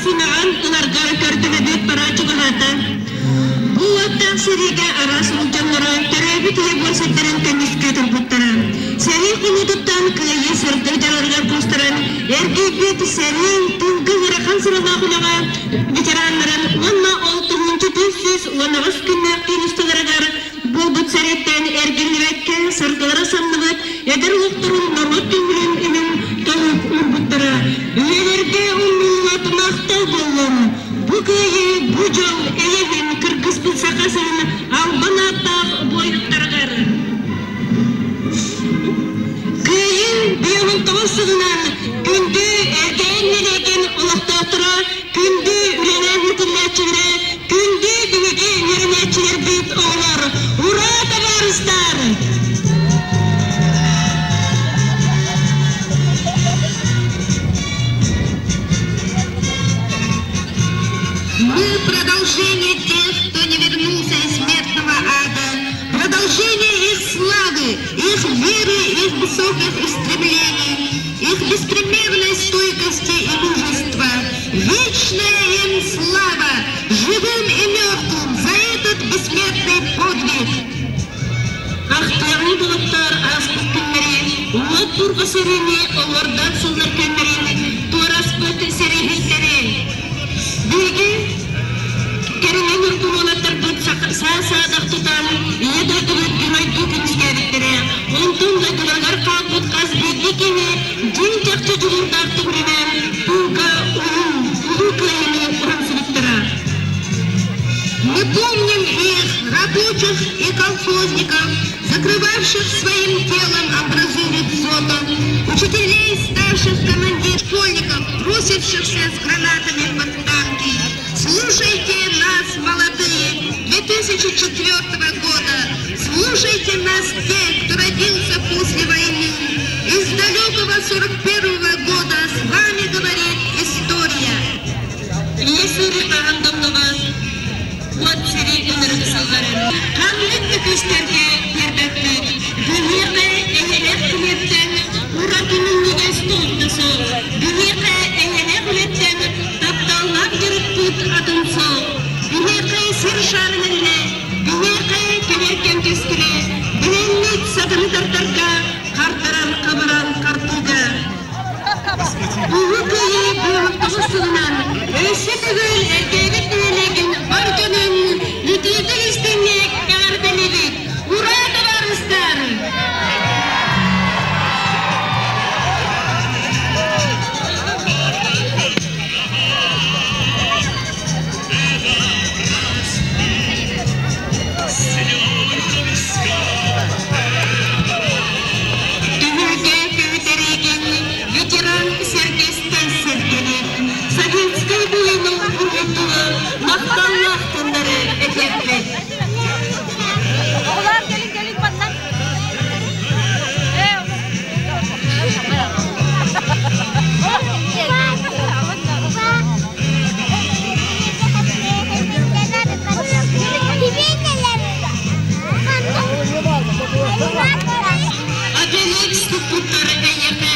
симэҕин ыларга көрдөһөбүт пора чугаһаата. Бу уоттаах сэриигэ араас омук дьонноро төрөөбүт ийэ буор сирдэрин көмүскүү турбуттара. Сэрии хонуутуттан кыайыы сырдык дьаралыгар куустаран эргийбит сэрии тылгы ыарахан сыралаах үлэҕэ ветераннарын уонна ол 1418 күннээх түүн усталарыгар буолбут сэрииттэн эргиллибэккэ саргылара самныбыт эдэр олохторун норуот көҥүлүн иһин толук уурбуттара. Үйэлэргэ умнуллубат махтал буоллун! Бу кыайыы, бу дьол эйэһин кыргыспыт Саха сирин албан ааттаах буойуттарыгар! Кыайыы 59 сылынан күндү Эркээн нэһилиэгин олохтоохторо, күндү үлэлээх иитиллээччилэрэ, күндү биһиги үөрэнээччилэрбит оҕолор, ура, табаарыстар! Мы продолжение тех, кто не вернулся из смертного ада, продолжение их славы, их веры, их высоких устремлений, их беспримерной стойкости и мужества. Вечная им слава, живым и мертвым, за этот бессмертный подвиг! Ахтыаҕыҥ булуттар ааспыт күннэри, уот бурҕа сэриини олордон сыллар күннэрин туораспыт сэрииһиттэри. Биһиги кэринэн уркуруолаттарбыт саа-саадах тутан Ийэ дойдубут геройдуу көмүскээбиттэрэ, онтон дойдуларыгар хаалбыт хас биирдии киһи дьиҥ-чахчы дьулуурдаах түгүрүнэн тыылга улуу, улуу кыайыыны уһансыбыттара. Мы помним их, рабочих и колхозников, закрывавших своим телом амбразуру дзота, учителей, старших командир школьников, бросившихся с гранатами под танки. Слушайте нас, молодые, 2004 года. Слушайте нас, те, кто родился после войны. Из далекого 41 года с вами говорит история. Ийэ сири хаһан да умнубат, уот сири ынырык сылларын ханнык да күүстэргэ тиэрбэппит. Биһиэхэ эйэлээх үлэттэн ураты минньигэс туох да суох. Биһиэхэ эйэлээх үлэттэн тапталлаах дьарыкпыт атын суох. Биһиэхэ сир шарын эрэлэ, биһиэхэ кэлэр кэм кэскилэ, билиҥҥит сатаны тардарга хардарар хабаран хардыыга. Улуу Кыайыы 19 сылынан өссө төгүл Эргээбит нэһилиэгин бар дьонун итиитик истиҥник эҕэрдэлиибит! Ура, табаарыстар! Түһүлгэ көбүтэриигин ветеран сэргэстэн сэргэнэн, советскай буйуну уһуктугу махталлаах тыллары этиэхпит. Оҕолоор кэлин кэлин манна. Обеликс туппуттар эйиэхэ,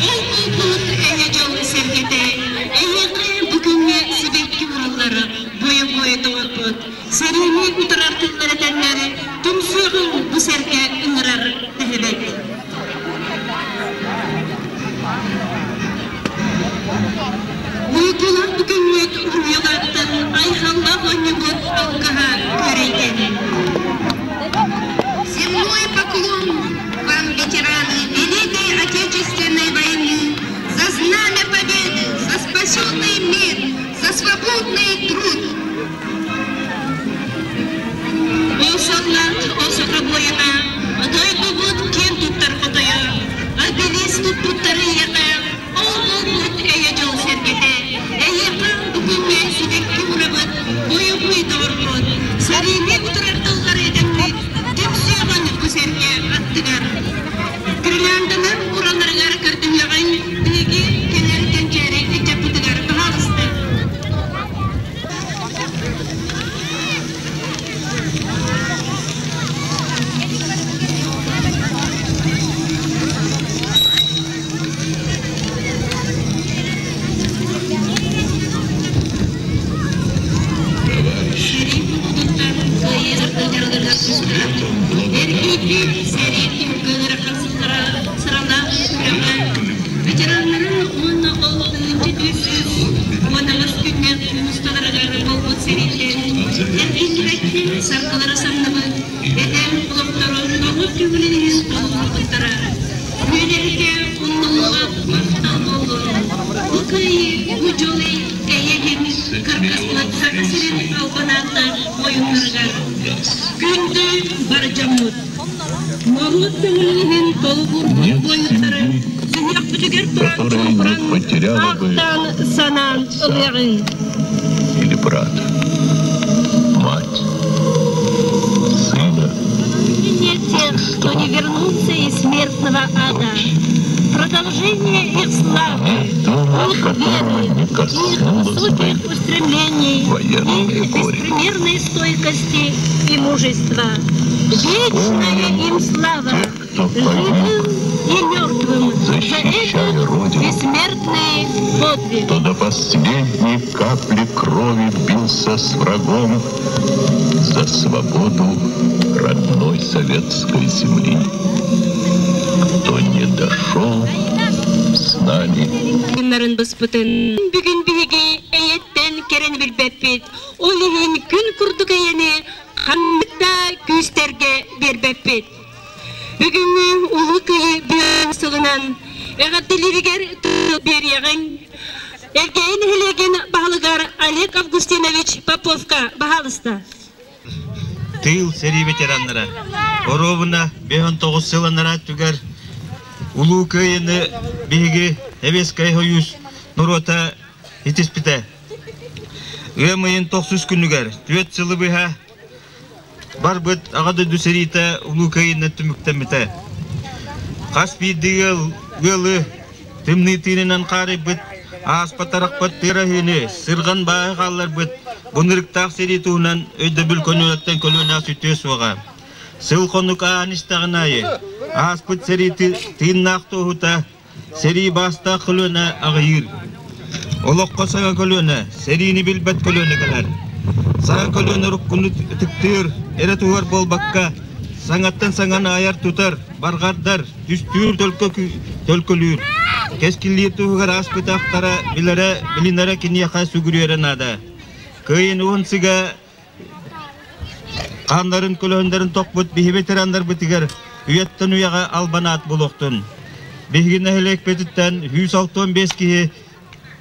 ол булбут эйэ дьол сэргэтэ, эйиэхэ бу күҥҥэ сибэкки ураллар бойобуой доҕорбут, сэриини утарар тыллар этэннэр, түмсүөҕүҥ бу сэргэ ыҥырар дэһэбит. Уйгулаах бу күммүт уруйалаахтан айхаллаах оонньуубут алгыһа күөрэйдин. Земной поклон вам, ветераны Великой Отечественной войны, за знамя победы, за спасенный мир, за свободный труд! Ол саллаат, ол саха буойана, дойдубут киэн туттар хотойо, обелиск туппуттар эйиэхэ, ол буолбут эйэ дьол сэргэтэ, эйиэхэ бу күҥҥэ сибэкки уурабыт, бойобуой доҕорбут, сэриини утарар тыллары этэммит, түмсүөҕүн бу сэргэ аттыгар. Гирлянданы уралларыгар көрдөһүөҕүҥ, биһиги кэлэр кэнчээри ыччаппытыгар баһаалыста. дьаралыгар түстэ. Эргийбит сэрии түмүк ыарахан сыралаах үөрэҕэ ветераннарын уонна ол 1318 күннээх түүн усталарыгар буолбут сэрииттэн эргиллибэттэр саргылара самныбыт эдэр олохторун норуот көҥүлүн иһин толорбуттара. Үөрэргэ умнуллубат махтал буоллун. Бу кыайыы, бу дьол эйэ иһин кыргызпыт Саха сирин албан ааттаах буойуннарыгар күндү бар дьоммут! Норуот көҥүлүн иһин толугурбут буойуттары сүһүөхпүтүгэр туран Которая не чуумпуран потеряла бы ааттаан санаан отца ылыаҕыҥ. или брата, мать, сына, Нет тех, кто не сестру, вернулся из смертного ада. дочь. Продолжение их славы, Нет дома, их которого веры, не их коснулось бы высоких устремлений, военное их горе. беспримерной стойкости и мужества. Вечная Вспомним им слава, тех, кто погиб, живым и мертвым, за защищая этот Родину, бессмертный подвиг. кто до последней капли крови бился с врагом за свободу родной советской земли, кто не дошел с нами Күннарын быспытын. Бүгүн биһиги эйэттэн кэрэн билбэппит. Ол иһин күн курдук эйэни ханнык да күүстэргэ биэрбэппит. Бүгүҥҥү улуу кыйы бүөн сылынан эҕэрдэлииригэр тыл биэриэҕиҥ. Элгээйи нэһилиэгин баһылыгар Олег Августинович Поповка баһаалыста. Тыыл сэрии ветераннара оруобуна 59 сыл анараа өттүгэр Улуу Кыайыыны биһиги Эбиэскэй Сойуус норуота итиспитэ. Ыам ыйын тохсус күнүгэр түөрт сылы быһа барбыт Аҕа дойду сэриитэ Улуу Кыайыынан түмүктэммитэ. Хас биирдии ыал ыалы Тымныы тыынынан хаарыйбыт, ааспат-арахпат тыараһыыны, сырҕан бааһы хаалларбыт бу ынырыктаах сэрии туһунан өйдөбүл көлүөнэттэн көлүөнэҕэ сүтүө суоҕа. Сыл-хонук ааһан истэҕин аайы, ааспыт сэрии тыыннаах туоһута, сэрии баастаах көлүөнэ аҕыйыыр. Олоххо саҥа көлүөнэ, сэриини билбэт көлүөнэ кэлэр. Саҥа көлүөнэ уруккуну ытыктыыр, эрэ туһугар буолбакка, саҥаттан саҥаны айар-тутар, барҕардар, түстүүр төлкө төлкөлүүр. Кэскиллиир туһугар ааспытахтара билэрэ, билинэрэ киниэхэ сүгүрүйэрэ наада. Кыайын уһун сыга хааннарын көлөһүннэрин тохпут биһи ветераннарбытыгар үйэттэн үйэҕэ албан аат буолуохтун. Биһиги нэһилиэкпититтэн 165 киһи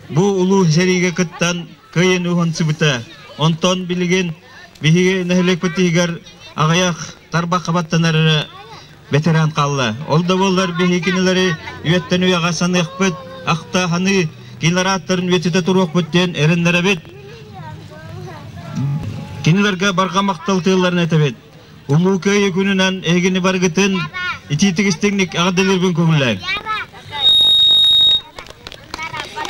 бу улуу сэриигэ кыттан кыайын уһансыбыта. Онтон билигин биһиги нэһилиэкпит иһигэр аҕыйах тарбахха баттанар эрэ ветеран хаалла. Ол да буоллар биһиги кинилэри үйэттэн үйэҕэ саныахпыт, ахта ханыы кинилэр ааттарын үйэтитэ туруохпут диэн эрэннэрэбит. Кинилэргэ барҕа махтал тыылларын этэбит. Улуу Кыайыы күнүнэн эһигини барыгытын итиитик истиҥник эҕэрдэлиирбин көҥүллээҥ.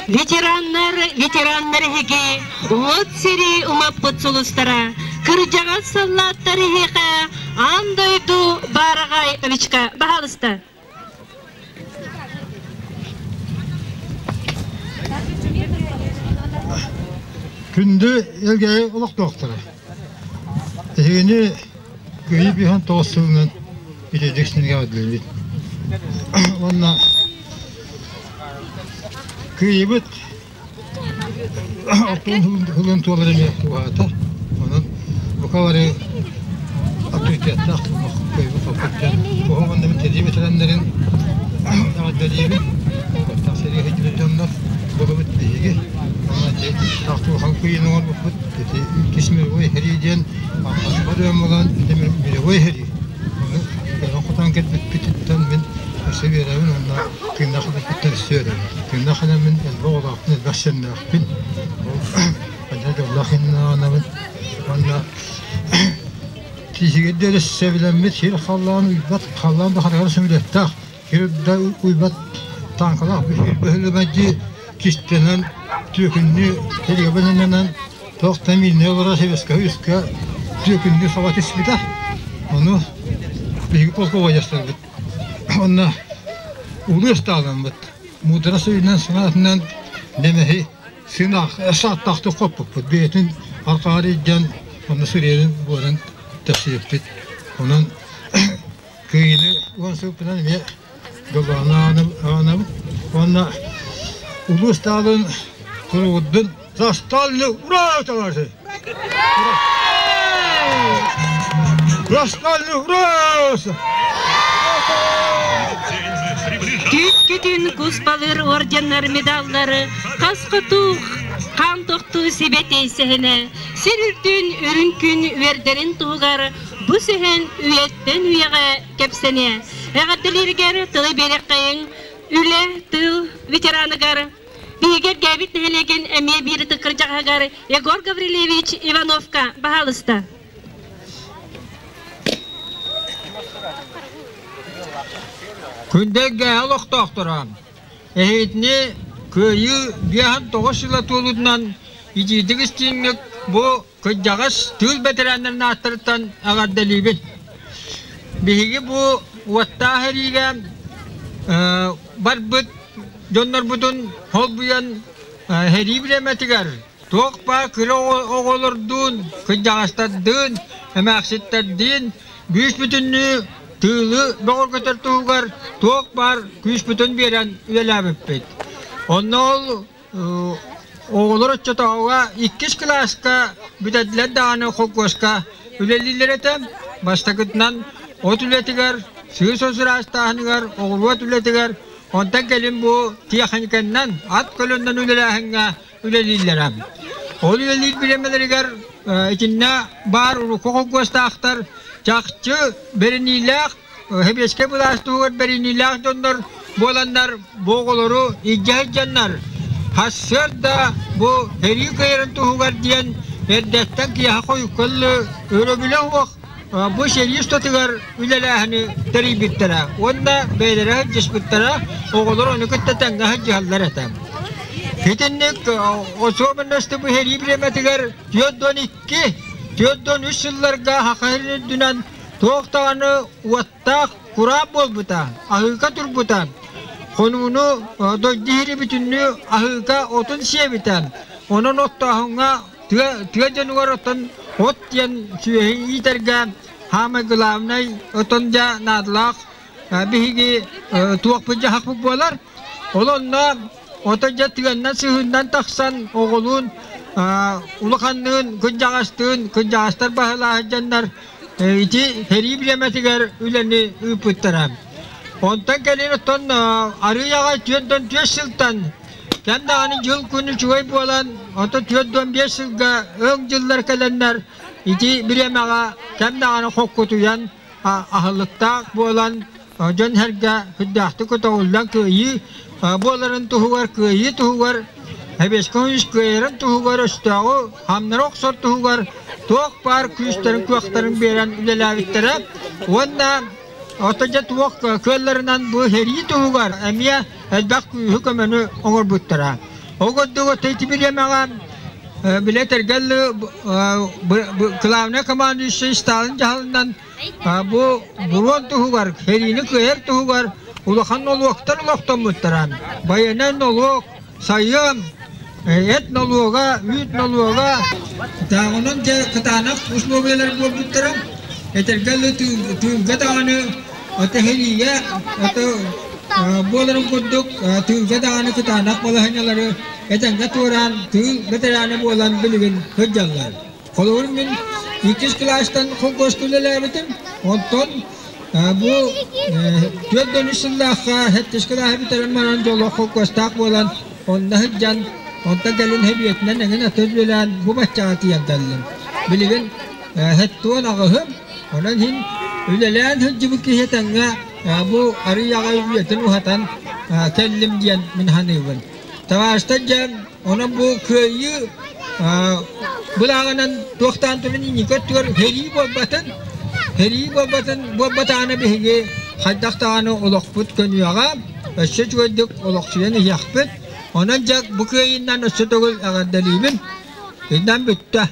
Ветераннар, ветераннар эһиги уот сири умаппыт сулустара, кырдьаҕас саллааттар эһиэхэ аан дойду баараҕай овечка, баһаалыста. Күндү Элгээйи олохтоохторо! Эһигини Кыайыы 59 сылынан итирдик синигэр Уонна Кыайыыбыт Оттон ылын туолар эмиэ уһаата. Онон бука бары авторитеттаах кыайбыт-хоппут дьон уһун уонна мин сэрии бэтэрээннэрин эҕэрдэлиибин. Уоттаах сэриигэ сылдьыбыт дьоннор буолабыт биһиги. Уонна ити таах улахан кыайыыны оҥорбуппут. Ити иккис мировой сэрии диэн ааттаспат үөн буолан ити мировой сэрии. Ону кэлэн-хотон кэлбиппититтэн мин өссө үөрэбин уонна Тыыннаах эбиппиттэн өссө үөрэбин. Тыыннаах мин элбэх оҕолоохпун, элбэх сиэннээхпин. Ол ханна дьоллоох иннинэ Уонна тииһигэр диэри сэбилэммит сир халлаан уйбат, халлаан да хараҕар сөмөлүөттээх, сир да уйбат тааҥкалаах бөһүлүмэдьи кистэнэн, түөкүннүү тэлгэбэнэнэн туох да мииннэй олорор Советскай Союзка түөкүннүү саба түспүтэ. Ону биһиги полководецтарбыт Уонна улуу ыстааламмыт муударас өйүнэн санаатынан нэмэһи сынаах сааттаахтык хоппуппут. Бэйэтин арҕаары илдьэн онно сырыарын буолан. Тахсыбыппыт. Онон Кыайыыны уон сылпынан эмиэ дьоллоно уонна Улуу Сталин туругурдун За Сталина ура товарищи! За Сталина ура! Күт-күтүн куспалыр орденнар медаллары хас хотух хаан тохтуу сибэтэй сэһэнэ сир үрдүн үрүн күн үөрдэрин туһугар бу сэһэн үйэттэн үйэҕэ кэпсэниэ. Эҕэрдэлииригэр тылы биэриэххэйиҥ үлэ, тыыл ветераныгар биһиги эргээбит нэһилиэгин эмиэ биир ытык кырдьаҕаһыгар Егор Гаврильевич Ивановка баһаалыста. Күндэлгэ олохтоохторо, эһиитини Кыайыы 59 сыла туолуутунан итиитик истиҥник бу кырдьаҕас тыыл бэтэрээннэрин ааттарыттан эҕэрдэлиибин. Биһиги бу уоттаах эриигэ барбыт дьоннорбутун холбуйан сэрии бириэмэтигэр туох баар кыра оҕолордуун, кырдьаҕастардыын, эмээхситтэрдиин бүүс-бүтүннүү тыылы бөҕөргөтөр туһугар туох баар күүспүтүн биэрэн үлэлээбиппит. Онно ол Оҕолор оччотооҕуга иккис кылааска бүтэрдилэр даҕаны холкуоска үлэлииллэр этэ. Бастакытынан от үлэтигэр, сыыс ыраастааһыныгар, оҕуруот үлэтигэр, онтон кэлин бу тиэхиньикэннэн, ат көлөннөн үлэлээһиҥҥэ үлэлииллэрэ. Ол үлэлиир бириэмэлэригэр итиннэ баар урукку холкуостаахтар чахчы бэриниилээх Сэбиэскэй былаас туһугар бэриниилээх дьоннор буоланнар бу оҕолору илдьэ сылдьаннар сарсыарда бу сэрии кыайарын туһугар диэн эрдэттэн киэһэ хойукка дылы өрөбүлэ суох бу сэрии устатыгар үлэлээһини тэрийбиттэрэ уонна бэйэлэрэ сылдьыспыттара, оҕолор ону кытта тэҥҥэ сылдьыһаллар этэ. Итинник особенности бу сэрии бириэмэтигэр 42, 43 сылларга Саха сирин үрдүнэн Туох даҕаны уоттаах кураан буолбута, аһыыка турбута. Хонууну дойду иһири бүтүннүү аһыыка отун сиэбитэ. Онон оттооһуҥҥа тыа, тыа дьонугар оттон от диэн сүөһү иитэргэ хаамай главнай отон дьэ наадалаах биһиги туохпут дьаһахпыт буолар. Ол онно ото дьэ тыаннан сыһыыннан тахсан оҕолуун улаханныын кырдьаҕастыын кырдьаҕастар баһылааһы дьоннор ити сэрии бириэмэтигэр үлэни ыыппыттара. Онтон кэлин оттон арыый аҕай 44 сылтан кэм даҕаны дьыл күн үчүгэй буолан, онтон 45 сылга өҥ дьыллар кэлэннэр ити бириэмэҕэ кэм даҕаны хоккутуйан аһылыктаах буолан дьон-сэргэ сүрдээхтик көтөҕүллэн кыайыы буоларын туһугар, кыайыы туһугар, Сэбиэскэй Союз кыайарын туһугар өстөөҕү хамнара охсор туһугар туох баар күүстэрин-кыахтарын биэрэн үлэлээбиттэрэ уонна ото дьэ туох кыалларынан бу сэрии туһугар эмиэ элбэх күүһү-көмөнү оҥорбуттара. Ол курдук ити бириэмэҕэ билэ тэргэл главный командующий Сталин дьаһалынан бу буруон туһугар, сэриини кыайар туһугар улахан нолуоктар олохтоммуттара. Байыаннай нолуок, сайыам, эт нолуога, үүт нолуога. Онон дьэ кытаанах условиялар буолбуттара. Этэргэ тыылга даҕаны ото сэриигэ ото буоларын курдук тыылга даҕаны кытаанах балаһыанньалары этэҥҥэ туораан тыыл бэтэрээнэ буолан билигин сылдьаллар. Холобур, мин иккис кылаастан холкуоска үлэлээбитим. Онтон бу 43 сыллаахха сэттис кылааһы бүтэрэн баран дьоллоох холкуостаах буолан онно сылдьан, онтон кэлин сэбиэтинэн эҥин аты үлэлээн бу баччаҕа тиийэн кэллим. Билигин 78-ым, онон иһин үлэлээн сылдьыбыт киһи этэҥҥэ бу арыый аҕай үйэтин уһатан кэллим диэн мин саныыбын. Табаарыстар дьэ, онон бу кыайыы былааҕынан туохтаан туран инники өттүгэр сэрии буолбатын, сэрии буолбатын буолбатаҕына биһиги хайдах даҕаны олохпут көнүөҕэ, өссө үчүгэйдик олохсуйан иһиэхпит. Онон дьэ бу кыайыынан өссө төгүл эҕэрдэлиибин. Иннан бүттэ.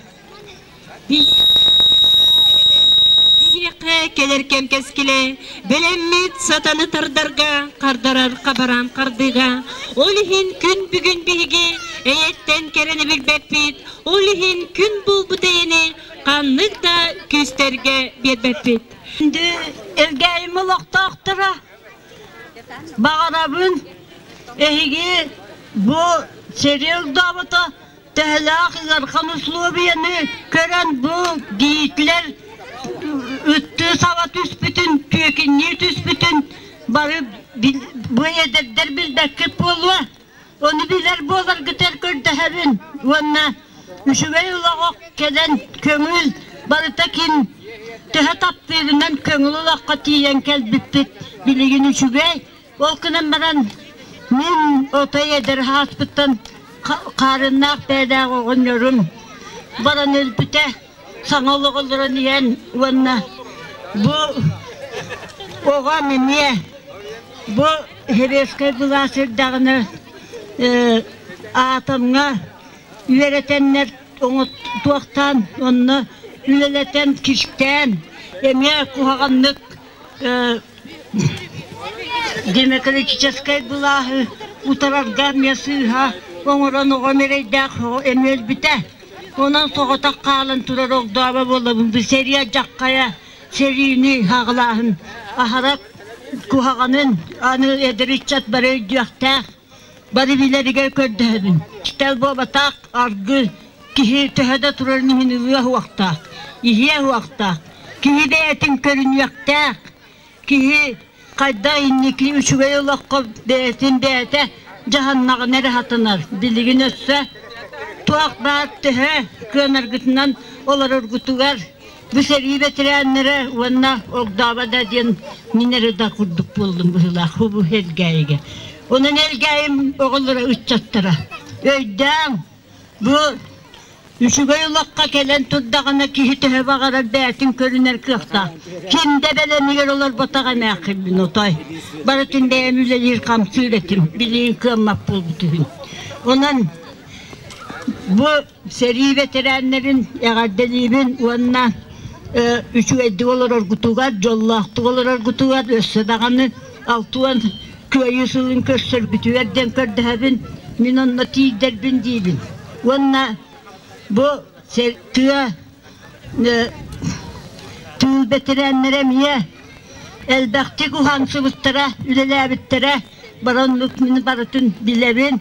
Биһиэхэ кэлэр кэм кэскилэ, бэлэммит сатаны тардарга, хардарар хабараан хардыыга. Ол иһин күн бүгүн биһиги Эйэттэн кэрэни билбэппит, ол иһин күн булбут эйэни ханнык да күүстэргэ биэрбэппит. Элгээйим олохтоохторо баҕарабын эһиги бу сэрии ылдаабыта төһөлөөх ыарахан условияны көрөн бу Гитлер ыттыы саба түспүтүн, түөкүннүү түспүтүн бары бу эдэрдэр билбэккит буолуо. Ону билэр буоларгытыгар көрдөһөбүн уонна үчүгэй олоҕу кэлэн көҥүл барыта ким төһө таптыырынан көҥүл олоххо тиийэн кэлбиппит билигин үчүгэй. Ол гынан баран мин отой эдэр ааспыттан хаарыннаах бэйэлээх оҕонньорум баран өлбүтэ. Саҥа олох олорон иһэн уонна бу оҕом эмиэ бу Советскай былаас эрдэҕинэ атомҥа үөрэтэннэр туохтаан онно үлэлэтэн кистээн эмиэ куһаҕаннык демократическай былааһы утарарга эмиэ сыыһа оҥорон оҕом эрэйдээх эмиэ өлбүтэ. Онон соҕотох хаалан турар огдообо буолабын. Бу сэрии алдьархайа сэриини хаҕылааһын аһара куһаҕанын аны эдэр ыччат бары өйдүөхтээх, бары билэригэр көрдөһөбүн. Кистэл буолбатах, аргы киһи төһө да турарын иһин ылыа уохтаах, иһиэ уохтаах. Киһи бэйэтин көрүнүөхтээх. Киһи хайдах инники үчүгэй олоххо бэйэтин бэйэтэ дьаһаннаҕына эрэ сатанар. Билигин өссө туох баар төһө кыанаргытынан олороргутугар бу сэрии бэтэрээннэрэ уонна огдообо да диэн мин эрэ да курдук буоллум быһыылаах бу Элгээйигэ. Онон Элгээйим оҕолоро ыччаттара өйдөөҥ бу үчүгэй олоххо кэлэн турдаҕына киһи төһө баҕарар бэйэтин көрүнэр кыахтаах. Ким да бэлэмигэр олорботох эмээххиммин отой. Барытын бэйэм үлэлиир хамсыыр этим, билигин кыаммат буолбут үһүн. Онон бу сэрии бэтэрээннэрин эҕэрдэлиибин уонна үчүгэйдик олороргутугар, дьоллоохтук олороргутугар өссө даҕаны 60 кыайыы сылын көрсөргүтүгэр диэн көрдөһөбүн. Мин онно тиийдэрбин диибин. Уонна бу тыа тыыл бэтэрээннэрэ эмиэ элбэхтик уһансыбыттара, үлэлээбиттэрэ. Баран мин барытын билэбин.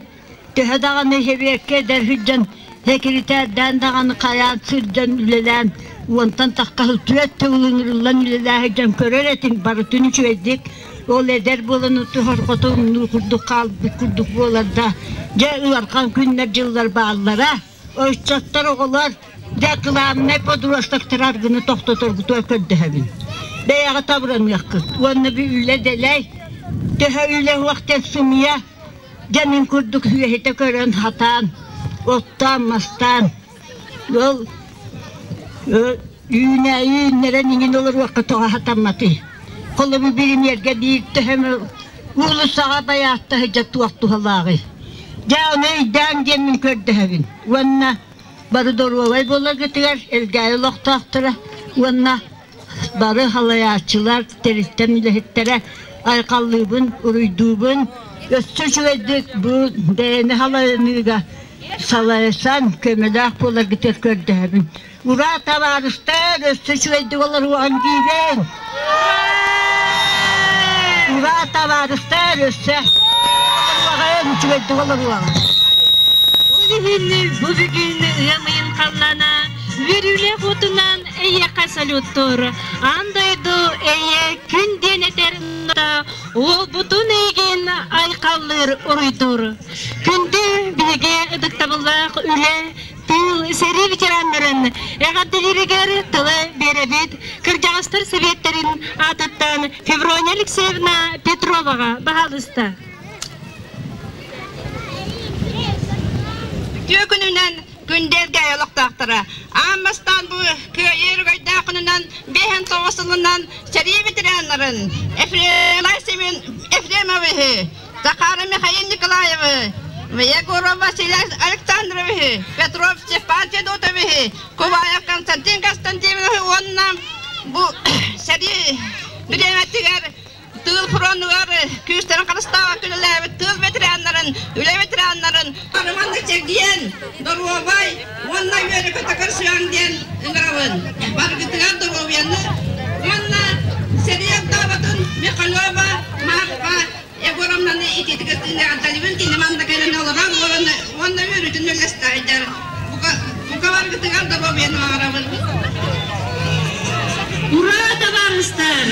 Төһө даҕаны сэбиэккэ эдэр сылдьан, сэкиритээрдээн даҕаны хайаан сылдьан үлэлээн, уонтан тахха сыл түөрт төгүл ыҥырыллан үлэлээн сылдьан көрөр этим, барытын үчүгэйдик. Ол эдэр буолан сорҕото умнуу курдук хаалбыт курдук буолар да, дьэ ыарахан күннэр-дьыллар бааллара. Ыччаттар, оҕолор, дьэ кылаабынай подростактар аргыны тохтоторгутугар көрдөһөбүн. Бэйэҕэ табыраныаххыт уонна бу үлэ дэлэй, төһө үлэ уох диэн сымыйа, Дьэ мин курдук үөһүтэ көрөн хатаан, оттоон-мастаан, ол үүнээйи үүннэрэн иҥин олоруохха тоҕо хатамматый? Холобур биримиэргэ биир төһөм уулуссаҕа байаатта сылдьар туох туһалааҕый? Дьэ ону өйдөөн диэн мин көрдөһөбүн уонна бары доруобай буоларгытыгар Элгээйи олохтоохторо уонна Бары халайааччылар, тэрилтэм үлэһиттэрэ айхаллыыбын, уруйдуубун. Өссө үчүгэйдик бу бэйэни халайыныыга салайсан көмөлөөх буоларгытыгар көрдөһөбүн. Ураа, табаарыстар, өссө үчүгэйдик олоруоҕун диибин! Ураа, табаарыстар, өссө олоруоҕун, үчүгэйдик олоруоҕун! Ол иһин бу бүгүн ыам ыйын халлаана үөрүүлээх уотунан Эйиэхэ салюттуур аан дойду эйэ күн диэн этэр уолбутун эйигин айхаллыыр уруйдуур. Күндү биһиги ытыктабыллаах үлэ, тыыл, сэрии ветераннарын эҕэрдэлииригэр тылы биэрэбит кырдьаҕастар сэбиэттэрин аатыттан Феврония Алексеевна Петроваҕа баһаалыста. Үтүө күнүнэн Күндэлгэ олохтоохторо аан бастаан бу Кыайыы өрөгөйдөөх күнүнэн 59 сылынан сэрии ветераннарын Ефрем Ефремовиһы, Захара Михаил Николаевы, Егоров Василий Александровиһы, Петров Степан Федотовиһы, Куваев Константин Константиновиһы уонна бу сэрии бириэмэтигэр Тыыл фронугар күүстэрин харыстаабакка үлэлээбит тыыл ветераннарын, үлэ ветераннарын маннык чэгиэн, доруобай уонна үөрэ-көтө көрсүөҥ диэн ыҥырабын. Баргытыгар доруобуйаны уонна сэрии огдооботун Михалева Марфа Егоровнаны итиитигэр тыыныгардалыбын кини манна кэлэн олорор уонна үөрүүтүн үллэстээйдэр. Бука баргытыгар доруобуйаны баҕарабын. Ура, табаарыстар!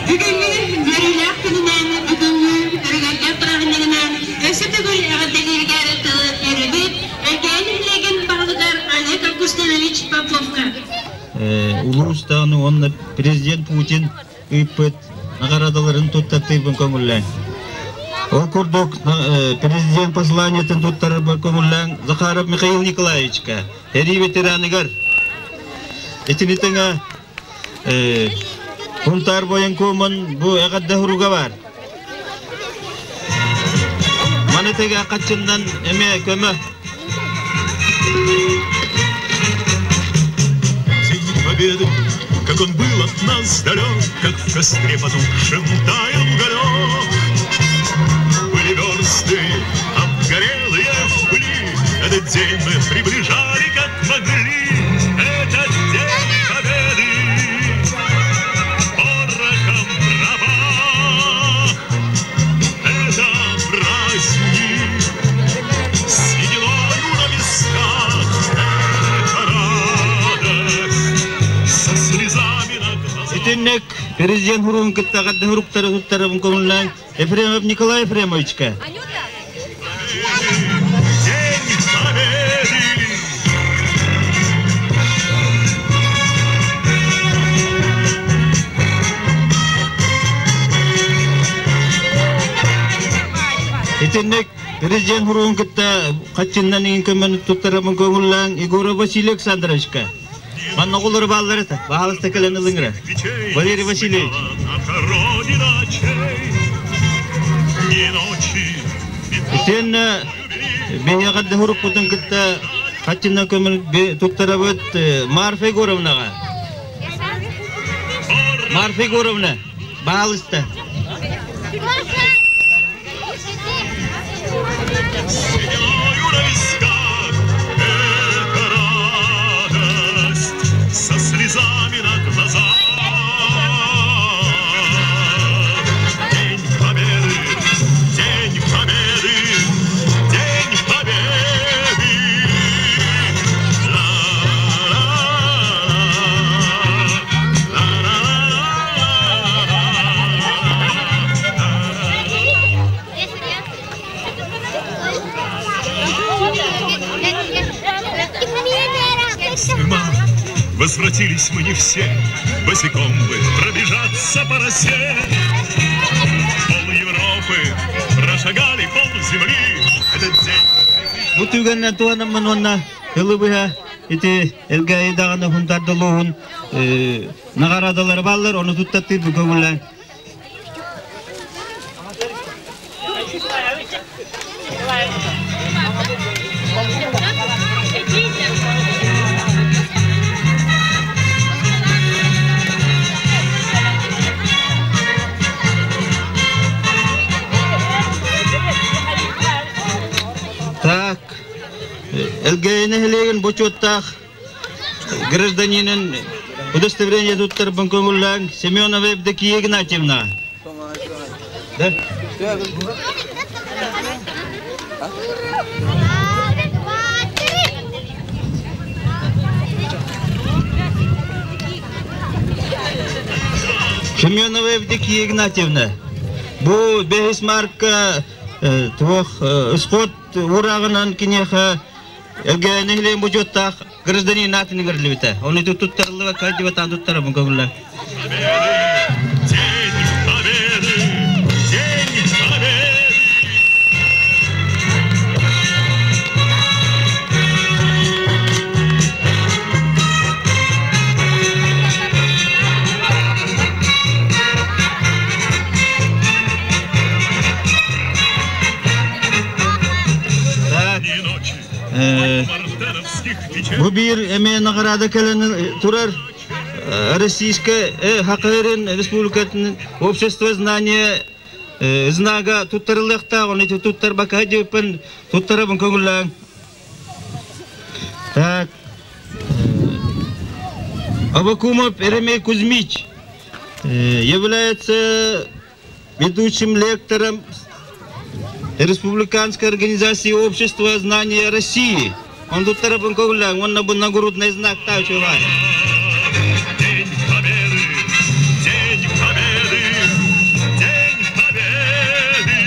Бүгүҥҥү үөрүүлээх күнүнэн, бүгүҥҥү өрөгөйдөөх бырааһынньыгынан өссө төгүл эҕэрдэлииргэ тылы биэрэбит Элгээйи нэһилиэгин баһылыгар Олег Августинович Поповка. Улуустааҕы уонна президент Путин ыыппыт наҕараадаларын туттартыырбын көҥүллээн. Ол курдук президент посланиетын туттарарбар көҥүллээн Захаров Михаил Николаевичка, сэрии ветераныгар, итини тэҥэ Хунтаар военкомун бу эҕэрдэ суруга баар. Маны тэгэ хаччыннан эмиэ көмө. День Победы, как он был от нас далек, как в костре потухшем таял уголек. Были версты, обгорелые в пыли, этот день мы приближали, как могли. Этот день Победы порохом пропах. Это праздник с сединою на висках. Это радость со слезами на глазах. Итинник президент суругун кытта эҕэрдэ суруктары туттарабын көҥүллээн Ефремов Николай Ефремовичка. День Победы! Итинник президент суругун кытта хаччыннан иҥин көмөнү туттарабын көҥүллээн Егоров Василий Александровичка. Манна оҕолору бааллар этэ. Баһаалыста кэлэн ылыҥыра. Печей Валерий Васильевич. Наша Родина очей, ни ночи, Итиэннэ биһиэхэ да уруккутун кытта хаччына көмөл туттарабыт Марфа Егоровнаҕа. Марфа Егоровна, баалыста. Сединою на висках, это радость со слезами на глазах. День Победы, День Победы, День Победы. Ла-ла-ла, ла-ла-ла-ла. Мама, возвратились мы не все, босиком бы пробежаться по росе. Пол Европы прошагали, пол земли. Этот день Бу түгэннэн туһанаммын уонна сылы быһа ити Элгээйи даҕаны Хунтаардалуоһун наҕараадалара бааллар, ону туттаттыыр бу көҥүллээн. Так, Элгээйи нэһилиэгин бочуоттаах гражданинын удостоверение туттарбын көҥүллээҥ Семенова Евдокия Игнатьевна. Да? Семенова Евдокия Игнатьевна. Бу бэһис марка туох исход урагынан киниэхэ Элгээйи нэһилиэгин бочуоттаах гражданин аатын иҥэриллибитэ. Ону туттарыллыбат кадьыбатаан туттарабын көҥүллээн. День Победы! День Победы! Так, Ни ночи Бу биир эмиэ наҕараада кэлэн турар. Российская Хакырын Республикатын общество знания знага туттарылыахтаах, оны туттарбакка диэппин туттарабын көҥүллээҥ. Так. Абакумов Еремей Кузьмич является ведущим лектором Республиканской организации общества знания России. Он тут тарапын көҥүллээҥ, уонна бу нагрудный знак таачылар. День Победы! День Победы! День Победы!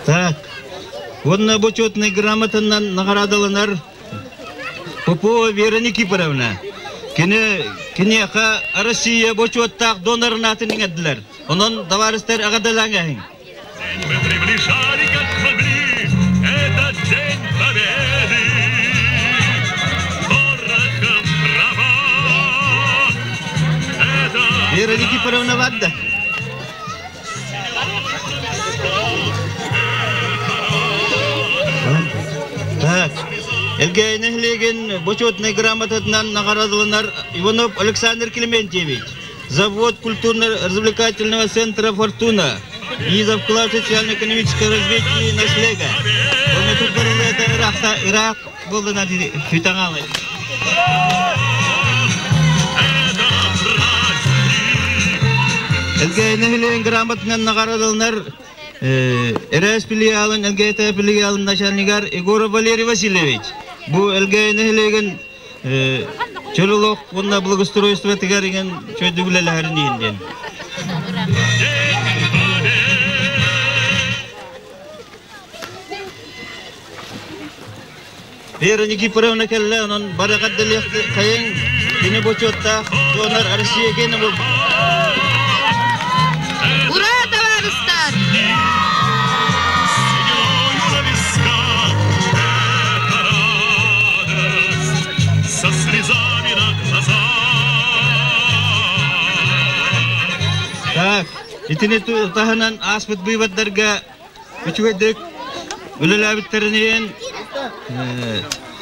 Так, уонна бочуотунай грамотанан наҕараадаланар Попова Вера Никифоровна. Кини киниэхэ Россия бочуоттаах донорын аатын иҥэрдилэр. Онон табаарыстар эҕэрдэлээҥ Мы приближали, как могли, этот день победы. Порохом трава. Это Вера Никифоровна Вадда. Так, Элгээйи нэһилиэгин бочуотунай грамотатынан наҕараадаланар Иванов Александр Клементьевич, завод культурно-развлекательного центра «Фортуна» и завклад социально-экономического развития наслега. Оны Ирак буоллана сүтаҥаалай. Элгээйи нэһилиэгин грамотатынан наҕараадаланар РС филиалын ЛГТ филиалын начальнигар Егоров Валерий Васильевич. Бу Элгээйи нэһилиэгин чөл олох уонна благоустройствотыгар иҥэн чөйдүк үлэлэһэрин иһин диэн. Вера Никифоровна кэллэ, онон барыга хайын кини бочуоттаах донор Россия киэнэ буолбут. Ура, товарыстар! Со слезами на глазах. Так, итини таһынан ааспыт быыбардарга үчүгэйдик үлэлээбиттэринэн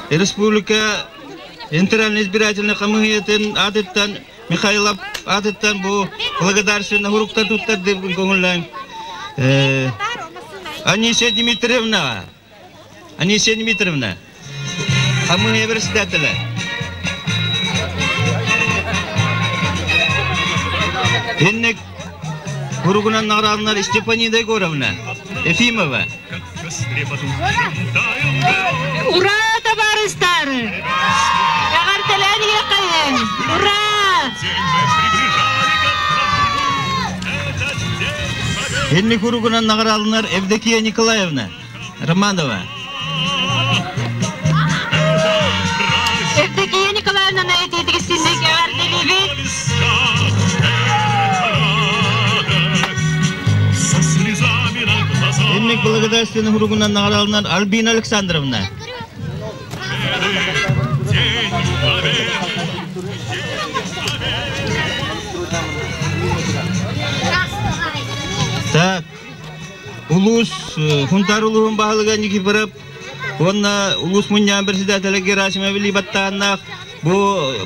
республика Центральной избирательной хамыыһыйатын аатыттан Михайлов аатыттан бу благодарственный суруктар туттардым көҥүллээн Анисия Дмитриевна Анисия Дмитриевна хамыыһыйа председателэ Инник Куругунан наҕараадаланар Степанида Егоровна Ефимова. Ура, табаарыстар! Эҕэрдэлээн иһиэххэйиҥ! Ура! Инник куругунан наҕараадаланар Евдокия Николаевна Романова. Евдокия Николаевна этиитигиссинник эҕэрдэлиибит! Инник благодарственный хуругунан наҕарааланар Альбина Александровна. Так, Улуус Хунтаар улууһун баһылыга Никифоров уонна улуус мунньаҕын председателэ Герасимов илии баттааннаах бу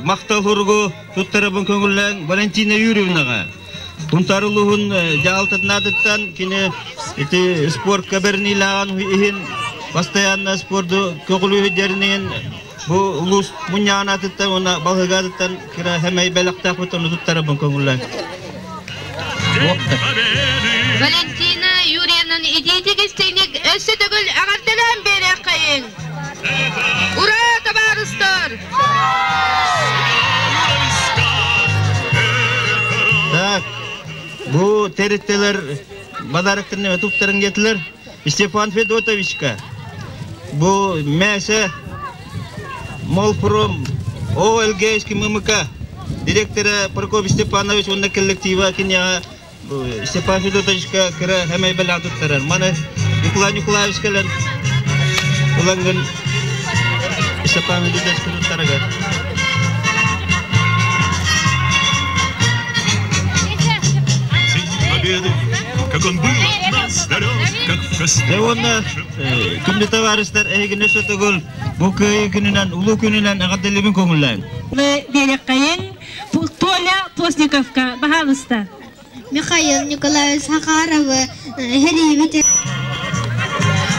махтал суругу туттарабын көҥүллээн Валентина Юрьевнаҕа. Хунтаар улууһун дьаһалтатын аатыттан кини ити спортка бэриниилээҕин иһин постоянно спорду көҕүлүүһүдэрин иһин бу улуус мунньаҕын аатыттан уонна балыга аатыттан кыра хэмэй бэлэхтээхпит ону туттарабын көҥүллээн. Валентина Юрьевнаны итиитик истиҥник өссө төгүл эҕэрдэлээн биэриэххэйиҥ! Ура, табаарыстар! Так, бу тэрилтэлэр бадарыктарын туттарын диэтилэр. Степан Федотовичка бу МЭСэ Молпром ОЛГ ММК директора Прокопий Степанович уонна коллектива киниэхэ Степан Федотовичка кыра хэмэй бэлэх туттарар. Маны Николай Николаевич кэлэн ылангын Степан Федотовичка туттарыгар. Как в костре Уонна күндү табаарыстар эһигини сөтөгүл бу кыайыы күнүнэн, улуу күнүнэн эҕэрдэлиибин көҥүллээн. Биэриэххэйин Толя Постниковка, баһаалыста. Михаил Николаевич Сахаровы хэриибит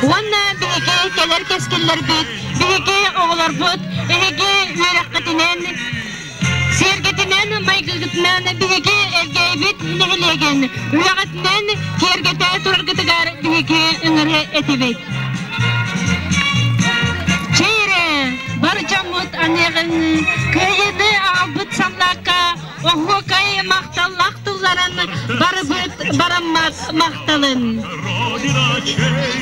Уонна биһиги кэлэр кэскиллэрбит, биһиги оҕолорбут, эһиги үөрэххитинэн, сиэргитинэн, майгыгытынан биһиги Элгээйбит нэһилиэгин үлэҕитинэн киэргэтэ тураргытыгар биһиги ыҥыры этибит. Чэй эрэ, бар дьоммут аныаҕын кыайыыны аҕалбыт саллаакка оһуокай махталлаах тылларын барыбыт бараммат махталын.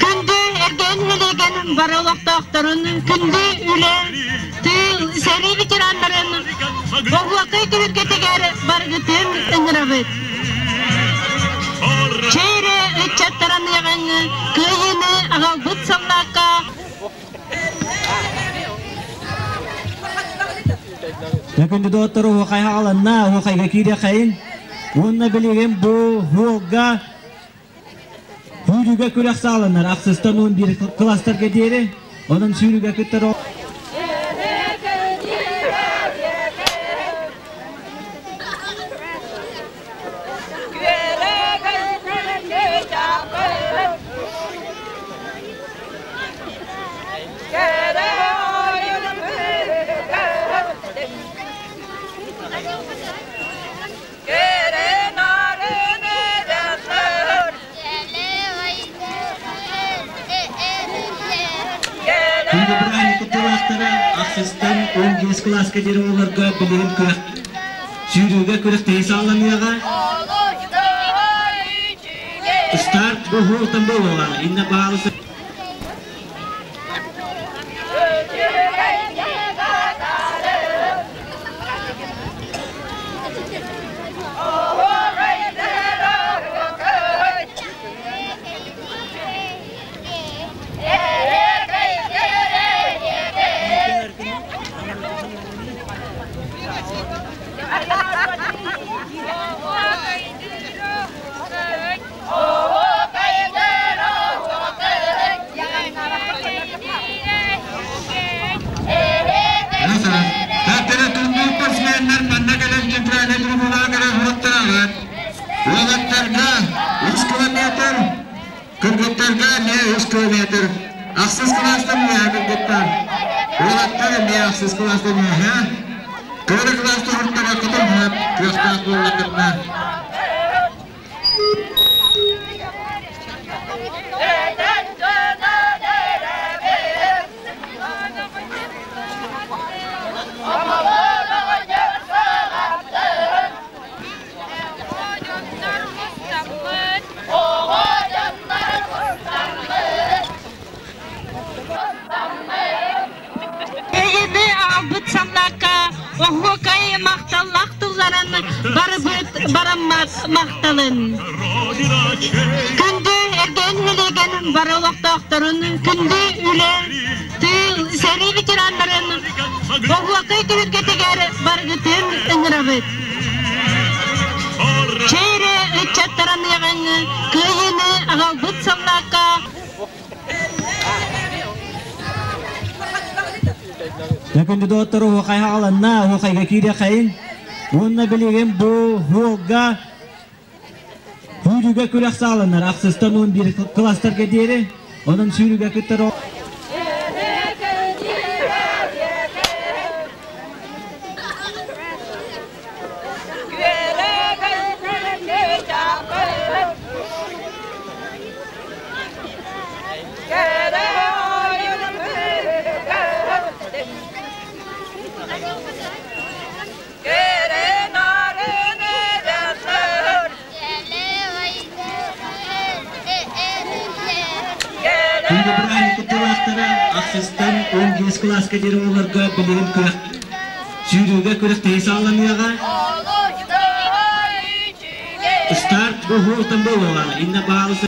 Күндү Эрдээн нэһилиэгин бары олохтоохторун, күндү үлэ, тыыл, сэрии ветераннарын оһуокай түһүлгэтигэр барыгытын ыҥырабыт. Чэй эрэ ыччаттараныаҕыҥ, кыайыыны аҕалбыт саллаакка Күндү доҕоттор уһуохай хааланна, уһуохайга киириэххэйин. Уонна билигин бу хуолга сүүрүүгэ күрэх сааланар. Ахсыстан 11 класстарга диэри. Онон сүүрүүгэ кыттар Күндү бырааһынньык кыттыылаахтара ахсыстан 15 кылааска диэри оҕолорго билигин күрэх сүүрүүгэ күрэхтэһии саҕаланыаҕа. Старт буһуутан буолуоҕа. Инна баалысы Спортсменнар манна кэлэн центральнай трибунаҕа кэлэн уһуктараҕыт. Уолаттарга 3 километр, кыргыттарга эмиэ 3 километр. Ахсыс кылаастан үөһэ кыргыттар. Уолаттар эмиэ ахсыс кылаастан үөһэ. Кыра кылаастар уһуктарыаххытын сөп, кыахтаах буоллаххытына. Эйэни аҕалбыт саллаакка оһуокай махталлаах тылларын барыбыт бараммат махталын. Күндү Эрдээн нэһилиэгин бары олохтоохторун, күндү үлэ, тыыл, сэрии ветераннарын оһуокай түһүлгэтигэр барыгытын ыҥырабыт. Чэй эрэ ыччаттараныаҕыҥ, кыайыыны аҕалбыт саллаакка Күндү доҕоттор уһуохай хааланна, уһуохайга киириэххэйин. Уонна билигин бу хуолга сүүрүүгэ күрэх сааланар. Ахсыстан 11 класстарга диэри. Онон сүүрүүгэ кыттар Күндү бырааһынньык кыттыылаахтара ахсыстан 15 кылааска диэри оҕолорго билигин күрэх сүүрүүгэ күрэхтэһии саҕаланыаҕа. Старт буһуутан буолуоҕа. Инна баалысы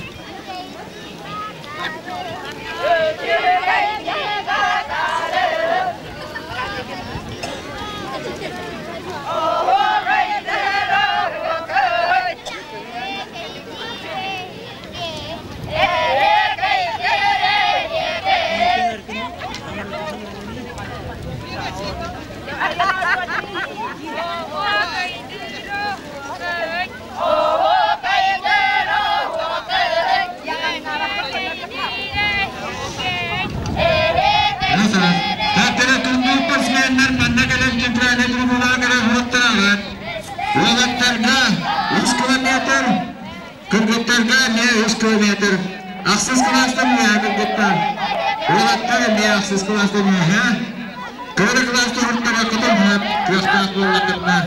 Уолаттарга 3 километр, кыргыттарга эмиэ 3 километр. Ахсыс кылаастан үөһэ кыргыттар. Уолаттар эмиэ ахсыс кылаастан үөһэ. Кыра кылаас туһуттара кытылһап, кыахтаах буоллаххытына.